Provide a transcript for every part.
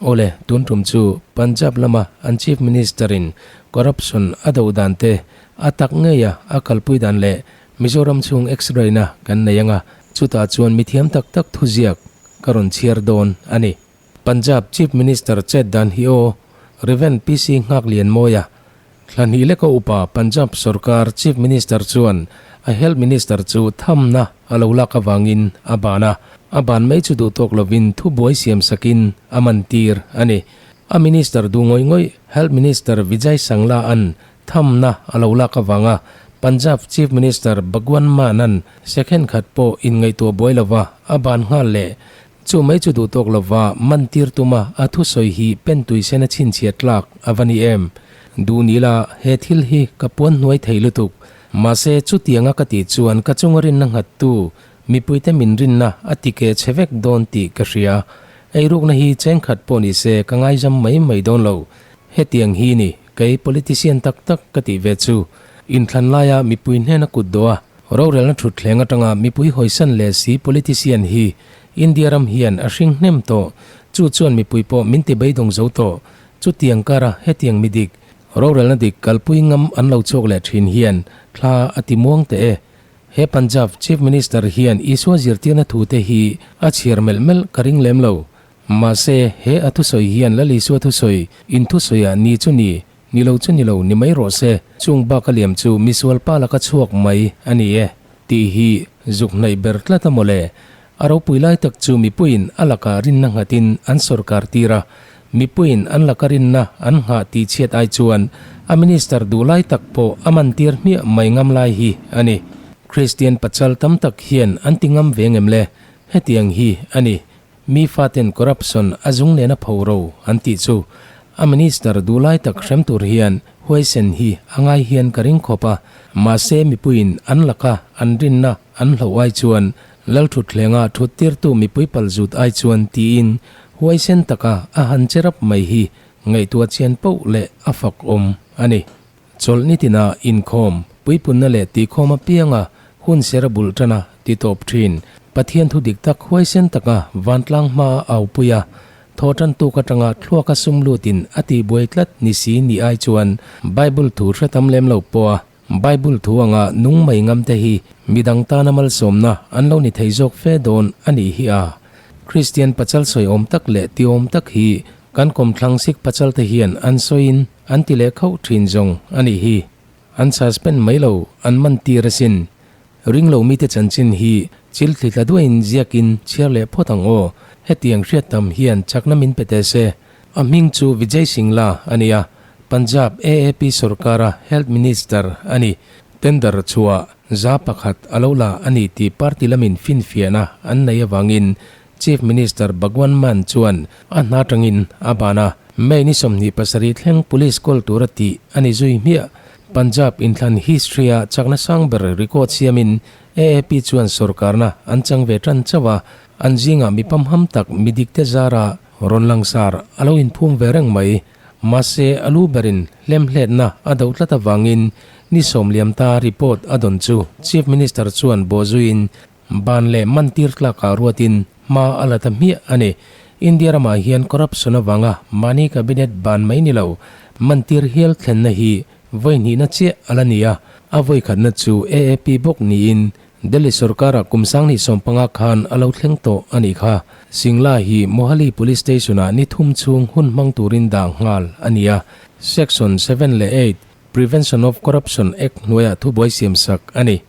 Awle, tun tum chu Punjab lama an Chief Minister in corruption a do dan te a tak ngeia a kalpui dan leh Mizoram chhung X-ray na kan nei anga, chutah chuan mithiam tak tak thuziak ka rawn chhiar dawn a ni. Punjab Chief Minister chet dan hi aw, Rev. PC Nghaklianmawia, thla hnih leka upa Punjab sorkar Chief Minister chuan a Health Minister chu thamna a lo lak avangin a ban a, a ban mai chu duhtawk lovin thubuai siam sakin a mantir a ni. A Minister duh ngawih ngawih Health Minister Vijay Sangla an thamna a lo lak avanga Punjab Chief Minister Bhagwant Mann-a'n second khat pawh inngaihtuah buai lova a ban nghal leh Chu mai chu duh tawk lova man tir tuma a thusawi hi pen tui sen a chhinchhiat tlak a va ni em? Duh ni la, he thil hi ka puan hnuai thei lutuk. Mahse, chutianga ka tih chuan ka chunga rinna nghattu mipuite min rinna a ti keh chhe vek dawn tih ka hria. Eirukna hi chengkhat pawh ni se ka ngaizam mai mai dawn lo. Hetiang hi ni kei politician tak tak ka tih ve chu. Inthlan laia mipui hnena kut dawh a, rorelna thutthleng atanga mipui hawisan leh si politician hi India ram hian a hring hnem tawh, chu chuan mipui pawh min ti beidawng zo tawh. Chutiang kara hetiang mi dik, rorelna dik kalpui ngam an lo chhuak leh thin hian thla a ti muang teh e. He Punjab Chief Minister hian Isua zirtirna thute hi a chhiar melh melh ka ring lem lo. Mahse, he a thusawi hian Lal Isua thusawi, in thusawiah ni chu ni, ni lo chu ni lo ni mai rawh se, chung bak a liam chu misual pa laka chhuak mai a ni e, tih hi zuk hnaih ber tlat a mawle. A ropui lai tak chu mipuiin a laka rinna nghatin an sawrkar tir a, mipuiin an laka rinna an nghah tih chhiat ai chuan a minister duh lai tak pawh a man tir hmiah mai ngam lai hi a ni. Kristian pachal tam tak hian an ti ngam ve ngem le? Hetiang hi a ni. Mi faten corruption a zung nena pho ro an tih chu a minister duh lai tak hrem tur hian huaisen hi a ngai hian ka ring khawp a, mahse mipuiin an laka an rinna an hloh ai chuan Lal thutthlenga thut tirtu mipui pal zut ai chuan tiin huaisen taka a han che rap mai hi ngaihtuah chian poh leh a fak awm a ni. Chawlh nitina inkhawm, puipunna leh tihkhawm apianga hun ser a bulh tana ti tawp thin. Pathian thu dik tak huaisen taka vantlang hma a aupui a, thaw tan tuk atanga thluaka sum lutin a tihbuai tlat ni si ni ai chuan Bible thu hre tam lem lo pawha Bible thu anga nung mai ngam te hi midang tana malsawmna an lo ni thei zawk fe dawn a nih hi a. Kristian pachal sawi awm tak leh ti awm tak hi kan kawmthlang Sikh pachal te hian an sawiin an ti leh khauh thin zawng a nih hi. An suspend mai lo, an man tir asin. Ring lo mite chanchin hi chil thli tla duaiin ziakin chhiar leh phawt ang aw. Hetiang hriat tam hian chakna min pe teh se. A hming chu Vijay Singla a ni a, Punjab AAP sorkara Health Minister a ni. Tender chhuah za pakhat a lo la a ni tih party lamin finfiahna an nei avangin Chief Minister Bhagwant Mann chuan a hna tangin a ban a, May ni 27 thleng police kawl tura tih a ni zui hmiah. Punjab inthlan history-a chakna sang ber record siamin AAP chuan sorkarna an chang ve tan chauh a, an zingah mi pamham tak mi dikte zara rawn langsar a lo inphum ve reng mai. Mahse, a lu berin hlemhletna a do tlat avangin ni sawm liam ta report a dawn chu Chief Minister chuan bawhzuiin Ban leh mantir tlakah ruatin hma a la ta hmiah a ni. India ramah hian corruption avanga mahni cabinet ban mai ni lo, mantir hial thlenna hi vawi hnihna chiah a la ni a, a vawi khatna chu AAP bawk niin Delhi sorkara kum 2015 khan a lo thleng tawh a nih kha. Singla hi Mohali Police Station-ah ni thum chhung hun hmang turin dah nghal a ni a, Section 7 leh 8, Prevention of Corruption Act hnuaiah thubuai siamsak a ni.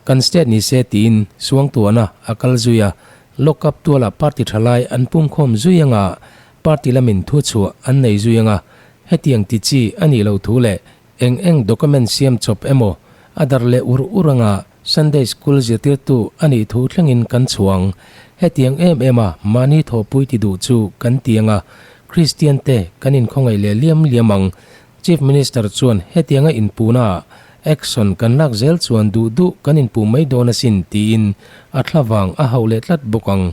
Kan state ni se tiin Suangtuana a kal zui a, lock up tualah party thalai an pumkhawm zui anga party lamin thu chhuah an nei zui anga hetiang ti chi a nih loh thu leh eng eng document siam chawp emaw a darh leh ur ur anga Sunday school zirtirtu a nih thu thlengin kan chhuang. Hetiang em em a mahni thawhpui ti duh chu kan ti anga Kristian te kan inkhawngaih leh liam liam ang. Chief Minister chuan hetianga inpuhnaah action kan lak zel chuan duh duh kan inpuh mai dawn asin tiin a thlavang a hauh leh tlat bawk ang.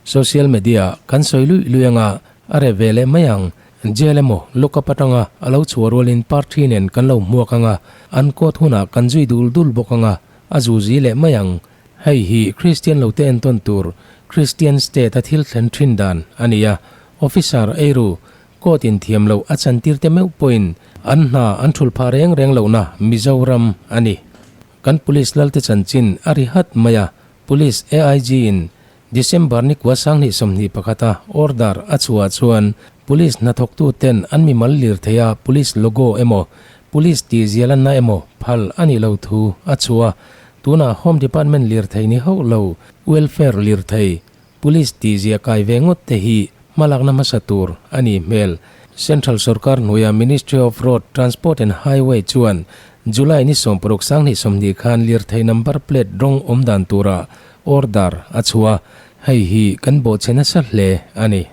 Social media kan sawi luih luih anga a reh ve leh mai ang. Jail emaw lockup atanga a lo chhuah rualin party nen kan lo hmuak anga an court hunah kan zui dul dul bawk anga a zuzi leh mai ang. Hei hi Kristian lote entawn tur Kristian state a thil thlen thin dan a ni a. Officer eiru, court in thiam loh a chantir te meuh pawhin an hna an thulh phah reng reng lohna Mizoram a ni. Kan police lalte chanchin a ri hat mai a, Police AIG in December ni kua 2021 a order a chhuah chuan Police hnathawktu ten an mimal lir thei a Police logo emaw Police tih zialanna emaw phal a nih lo thu a chhuah a, tunah Home Department lir thei ni hauh lo Welfare lir thei Police tih zia kai ve ngawt te hi hmalakna hmasa tur a nih hmel. Central sorkar hnuaia Ministry of Road, Transport and Highway chuan July ni 60 2020 khan lirthei number plate rawng awm dan tura order a chhuah a, hei hi kan bawhchhe nasa hle a ni.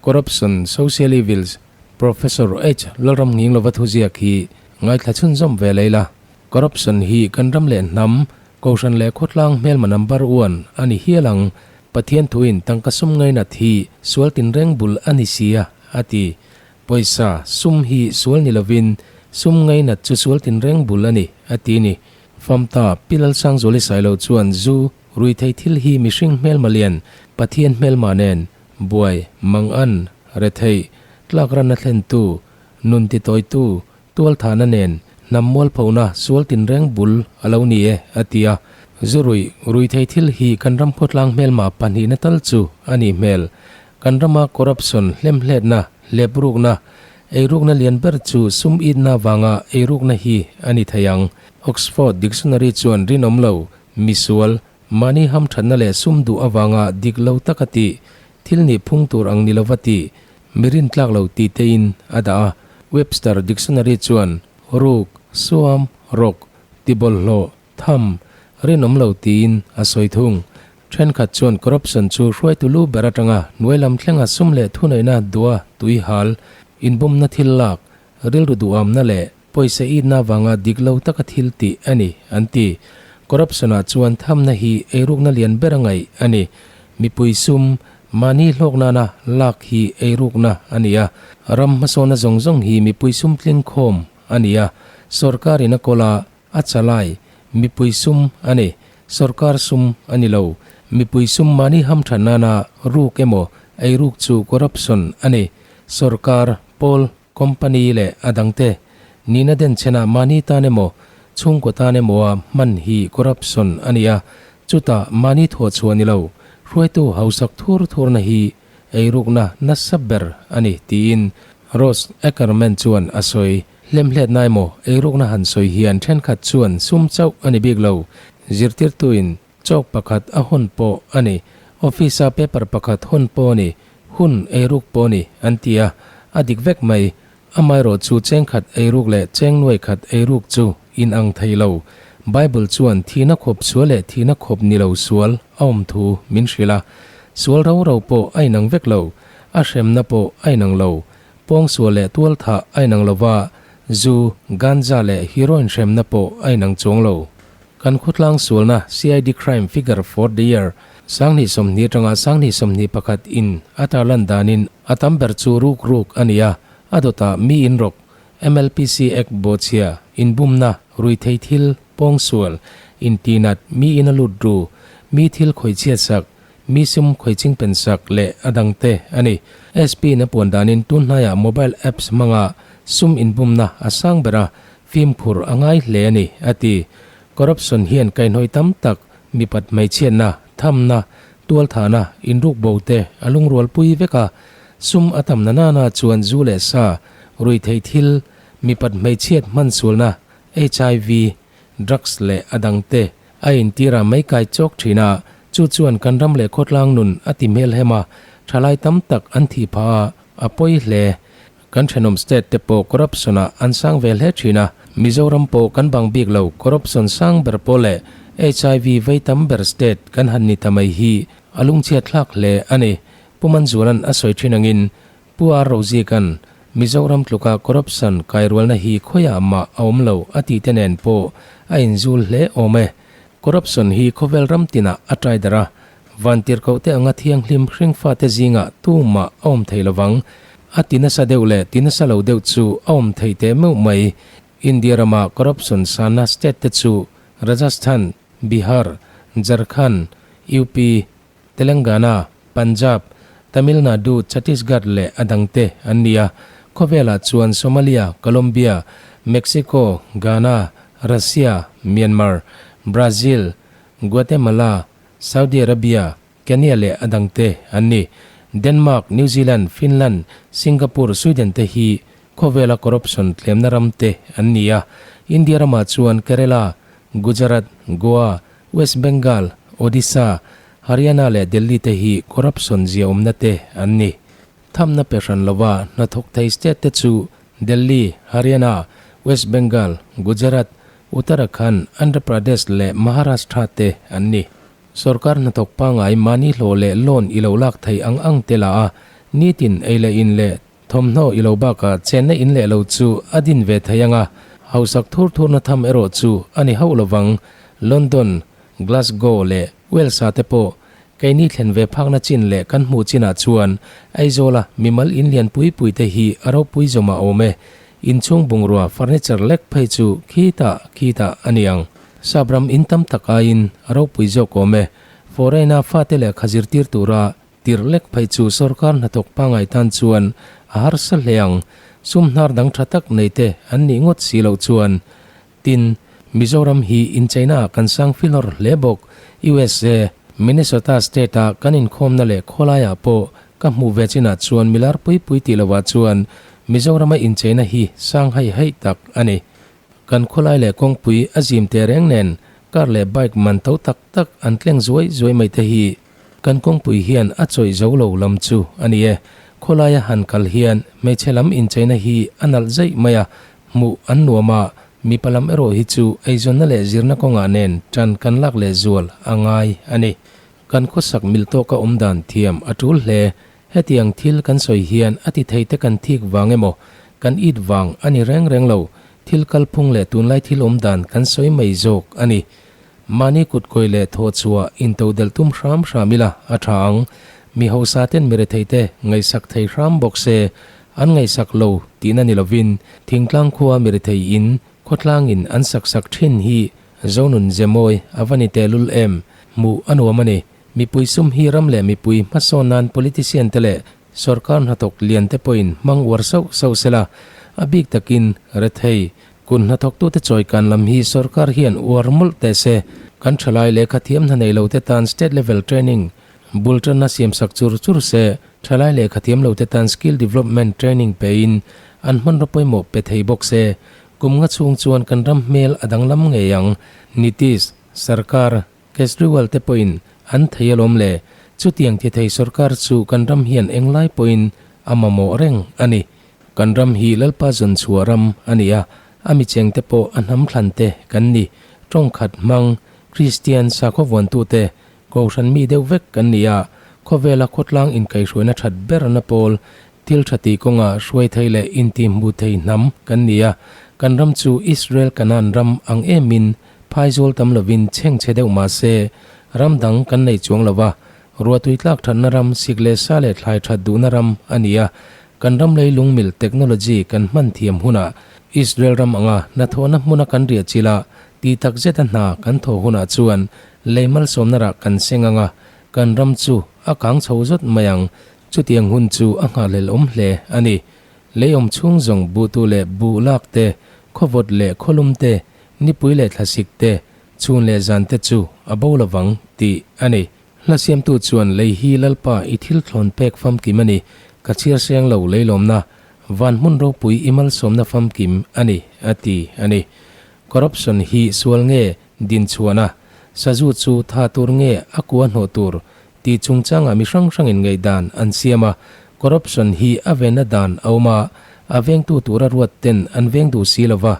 Corruption, Social Evils, Professor H. Lalramnginglova thuziak hi ngaithla chhunzawm ve lei la. Corruption hi kan ram leh hnam, Kohhran leh khawtlang hmelma number one a ni hial ang. Pathian thuin tangka sum ngainat hi sual tinreng bul a ni sia, a ti. Pawisa, sum hi sual ni lovin sum ngainat chu sual tinreng bul a ni, a ti ni. Famta, Pi Lalsangzuali Sailo chuan zu, ruithei thil hi mihring hmelma lian, Pathian hmelma nen, buai, mangan, retheih, tlakranna thlentu, nun titawitu, Tualthahna nen hnam mualphona sual tinreng bul a lo ni e, a ti a. Zu ruih, ruithei thil hi kan ram khawtlang hmelma pahnihna tal chu a nih hmel. Kan rama corruption, hlemhletna, hleprukna, eirukna lian ber chu sum itna vanga eirukna hi a ni thei ang. Oxford Dictionary chuan rinawm lo, misual, mahni hamthatna leh sum duh avanga dik lo taka tih, thil nih phung tur ang ni lova tih, Mi rintlak lo ti tein a dah a. Webster Dictionary chuan ruk, suam, rawk, tibawlhhlawh, tham, rinawm lo tiin a sawi thung. Thenkhat chuan corruption chu hruaitu lu ber atanga hnuai lam thlenga sum leh thuneihna duha tui hal, inbumna thil lak, rilru duhamna leh pawisa itna avanga dik lo taka thil tih a ni, an ti. Corruption-ah chuan thamna hi eirukna lian ber a ngaih a ni. Mipui sum, mahni hlawk nana lak hi eirukna a ni a. Ram hmasawnna zawng zawng hi mipui sum tling khawm a ni a. Sorkarin a kawl a, a chalai, mipui sum a ni. Sorkar sum a ni lo. Mipui sum mahni hamtha nana ruk emaw eiruk chu corruption a ni. Sorkar, pawl, Company leh a dangte nihna denchhenah mahni tan emaw, chhungkaw tan emawa hman hi corruption a ni a, chutah mahni thawhchhuah ni lo, hruaitu hausak thur thurna hi eirukna nasa ber a ni, tiin Ross Ackerman chuan a sawi. Hlemhletna emaw eirukna han sawi hian thenkhat chuan sum chauh a ni bik lo, zirtirtuin Chawk pakhat a hawn pawh a ni. Office-a paper pakhat hawn pawh a ni, hun eiruk pawh a ni, an ti a. A dik vek mai. Amaherawh chu chengkhat eiruk leh cheng nuai khat eiruk chu in ang thei lo. Bible chuan thihna khawp sual leh thihna khawp ni lo sual a awm thu min hrilh a. Sual rau rau pawh a inang vek lo. A hremna pawh a inang lo. Pawngsual leh tualthah a inang lo va, zu, ganja leh heroin hremna pawh a inang chuang lo. Kan khawtlang sualna CID Crime Figure for the Year 2020 atanga 2021 in a tarlan danin a tam ber chu ruk ruk a ni a, a dawtah mi inrawk, MLPC Act bawhchhia, inbumna, ruithei thil, pawngsual, intinat, mi in a lut ru, mi thil khawichhiatsak, mi sum khawichingpensak leh a dangte a ni. SP in a puan danin tun hnaiah mobile apps hmanga sum inbumna a sang ber a, Fimkhur a ngai hle a ni, a ti. Corruption hian kaihhnawih tam tak, mipat hmeichhiatna, thamna, tualthahna, inrukbo te a lungrualpui vek a. Sum a tamna nana chuan zu leh sa, ruihtheih thil, mipat hmeichhiat hmansualna, hiv, drugs leh a dangte a intira mai kai chawk thin a, chu chuan kan ram leh khawtlang nun a ti hmelhem a, thalai tam tak an thih phah a, a pawi hle. Kan thenawm state te pawh corruption ah an sang ve hle thin a, Mizoram pawh kan bang bik lo, corruption sang ber pawh leh hiv vei tam ber state kan han ni ta mai hi a lungchhiat thlak hle a ni. Pu Manzuala'n a sawi thin angin Pu R Rozikan Mizoram tluka corruption kairualna hi khawiah mah a awm lo a tih te nen pawh a inzul hle awm e. Corruption hi khawvel ram tinah a tai darh a, Vantirhkoh te anga thianghlim hringfate zingah tumah a awm thei lovang. A ti nasa deuh leh ti nasa lo deuh chu a awm thei teh meuh mai. India rama corruption sanna state te chu Rajasthan, Bihar, Jharkhand, UP, Telangana, Punjab, Tamil Nadu, Chhattisgarh leh a dangte an ni a. Khawvelah chuan Somalia, Colombia, Mexico, Ghana, Russia, Myanmar, Brazil, Guatemala, Saudi Arabia, Kenya leh a dangte an ni. Denmark, New Zealand, Finland, Singapore, Sweden te hi khawvela corruption tlemna ram te an ni a. India ramah chuan Kerala, Gujarat, Goa, West Bengal, Odisha, Haryana leh Delhi te hi corruption ziaawmna te an ni. Thamna pe hran lova hnathawk thei state te chu Delhi, Haryana, West Bengal, Gujarat, Uttarakhand, Andhra Pradesh leh Maharashtra te an ni. Sorkar hnathawk pangngai mahni hlawh leh loan i lo lak theih ang ang te la a, nitin ei leh in leh thawmhnaw i lo bakah chenna in leh lo chu a din ve thei ang a, hausak thur thurna tham erawh chu a ni hauh lovang. London, Glasgow leh Wales-ah te pawh keini thlen ve phakna chin leh kan hmuh chinah chuan Aizawla mimal in lian pui pui te hi a ropui zawm a awm e. Inchhung bungrua furniture lek phei chu khitah khitah a ni ang. Sap ram in tam tak aiin a ropui zawk awm e. Foreign-a fate lehkha zirtir tura tirh lek phei chu sorkar hnathawk pangngai tan chuan a harsa hle ang. Sum hnar dang tha tak nei te an nih ngawt si loh chuan. Tin, Mizoram hi incheina ah kan sang filawr hle bawk. USA, Minnesota state-a kan inkhawmna leh khawlaiah pawh ka hmuh ve chinah chuan milar pui pui tih lovah chuan Mizorama incheina hi sang haih haih tak a ni. Kan khawlai leh kawngpui a zim teh reng nen car leh bike man to tak tak an tleng zuai zuai mai te hi kan kawngpui hian a chawih zo lo lam chu a ni e. Khawlaia han kal hian hmeichhe lam incheina hi a nalh zaih mai a, hmuh an nuam a, mipa lam erawh hi chu eizawnna leh zirna kawngah nen tan kan lak leh zual a ngai a ni. Kan khawsak mil tawka awm dan thiam a tul hle. Hetiang thil kan sawi hian a ti thei te kan thik vang emaw, kan it vang a ni reng reng lo, thil kalphung leh tunlai thil awm dan kan sawi mai zawk a ni. Mahni kutkawi leh thawhchhuah intodelh tum hram hram ila a tha ang. Mi hausa ten mi rethei te ngaihsak thei hram bawk se, an ngaihsak lo tihna ni lovin thingtlang khua mi rethei in khawtlang in an sak sak thin hi Zonun Zemawi a va ni tehlul em? Hmuh a nuam a ni. Mipui sum hi ram leh mipui hmasawn nan politician te leh sorkar hnathawk lian te pawhin hmang uar sauh sauh sela, a bik takin rethei kun hnathawktute chawikan lam hi sorkar hian uar mawlh teh se. Kan thalai lehkha thiam hna nei lo te tan state level training bul tanna siamsak chur chur se, thalai lehkha thiam lo te tan skill development training pein an hmanraw pawimawh pe thei bawk se. Kum nga chhung chuan kan ram hmel a danglam ngei ang. Nitish Sarkar Kejriwal te pawhin an thei alawm le, chutiang thi thei sorkar chu kan ram hian englai pawhin a mamawh reng a ni. Kan ram hi Lalpa zawn chhuah ram a ni a, a micheng te pawh a hnam thlan te kan ni. Tawngkhat hmang, Kristian sakhaw vuantute, Kohhran mi deuh vek kan ni a, khawvela khawtlang inkaihhruaina that berna pawl, thil tha tih kawnga hruai thei leh intihhmuh thei hnam kan ni a, kan ram chu Israel Kanaan ram ang emin Phaizawl tam lovin chhengchhe deuh mah se, ram dang kan nei chuang lo va, ruahtui tlak thatna ram, sik leh sa leh thlai that duhna ram a ni a. Kan ram lei lungmil technology kan hman thiam hunah Israel ram anga hnathawhna hmuna kan riah chila tih tak zeta hna kan thawh hunah chuan lei malsawmna rah kan seng anga kan ram chu a kang chho zawt mai ang. Chutiang hun chu a nghahhlelh awm hle a ni. Lei awm chhung zawng buhtu leh buh lak te, khawvawt leh khawlum te, Nipui leh thlasik te, chhun leh zan te chu a bo lovang tih a ni. Hla siamtu chuan lei hi Lalpa i thil thlawn pek famkim a ni, ka chhiar seng lo leilawmna, van hmun ropui i malsawmna famkim a ni, a ti a ni. Corruption hi sual nge din chhuahna, sazu chu tha tur nge a kua hnawh tur tih chungchangah mi hrang hrangin ngaihdan an siam a, corruption hi a venna dan a awm a, a vengtu tura ruat ten an veng duh si lova,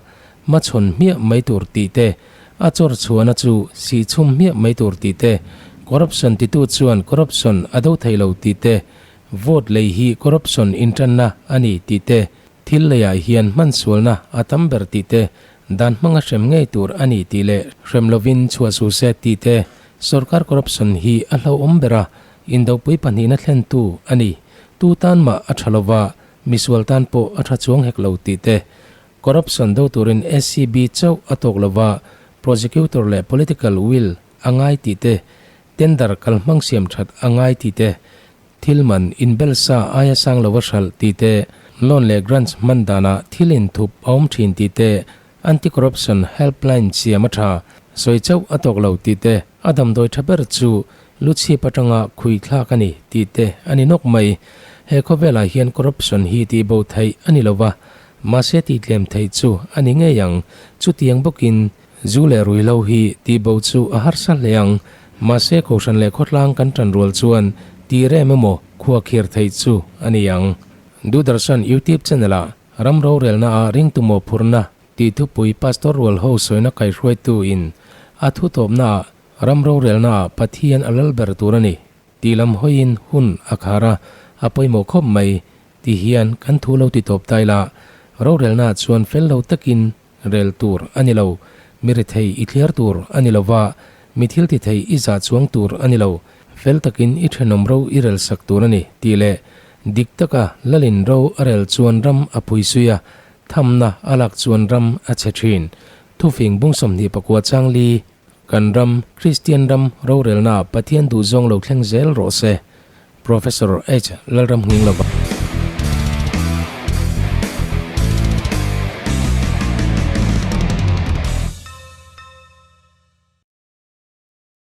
Hmachhawn hmiah mai tur tih te, a chawr chhuahna chu sih chhum hmiah mai tur tih te, corruption titu chuan corruption a do thei lo tih te, vote lei hi corruption intanna a ni tih te, thil leiah hian hmansualna a tam ber tih te, dan hmanga hrem ngei tur a ni tih leh hrem lovin chhuah suh se tih te, sorkar corruption hi a hlauhawm ber a, indopui pahnihna thlentu a ni. Tu tan mah a tha lova, misual tan pawh a tha chuang hek lo tih te, Corruption do turin SCB chauh a tawk lova, prosecutor leh political will a ngai tih te, tender kalhmang siam that a ngai tih te. Thil man inbel sa aia sang lova hralh tih te, loan leh grants hman danah thil inthup a awm thin tih te, anti-corruption helpline siam a tha, sawi chauh a tawk lo tih te, a damdawi tha ber chu lu chhip atanga khui thlak a ni tih te a ni nawk mai. He khawvelah hian corruption hi tihbo theih a ni lova, mahse tihtlem theih chu a ni ngei ang. Chutiang bawkin Zu leh ruihhlo hi tihbo chu a harsa hle ang, mahse kohhran leh khawtlang kan tan rual chuan tih rem emaw khua khir theih chu a ni ang. Doordarshan YouTube channel ah ram rorelna ah ringtu mawhphurhna tih thupui Pastor rual ho sawina kaihruaitu in a thu tawpna ah ram rorelna ah Pathian a lal ber tur a ni tih lam hawiin hun a khar a, a pawimawh khawp mai ti hian kan thu lo ti tawp tai la, rorelna ah chuan fel lo takin Rel tur a ni lo. Mi rethei i thliar tur a ni lo va, mi thil ti thei i zah chuang tur a ni lo. Fel takin i thenawm ro i rel sak tur a ni, tih leh dik taka Lalin ro a rel chuan ram a phui sui a, thamna a lak chuan ram a chhe thin. Thufing bung 24 chang li, Kan ram, Kristian ram rorelnaah Pathian duhzawng lo thleng zel rawh se. Professor H. Lalramnghinglova.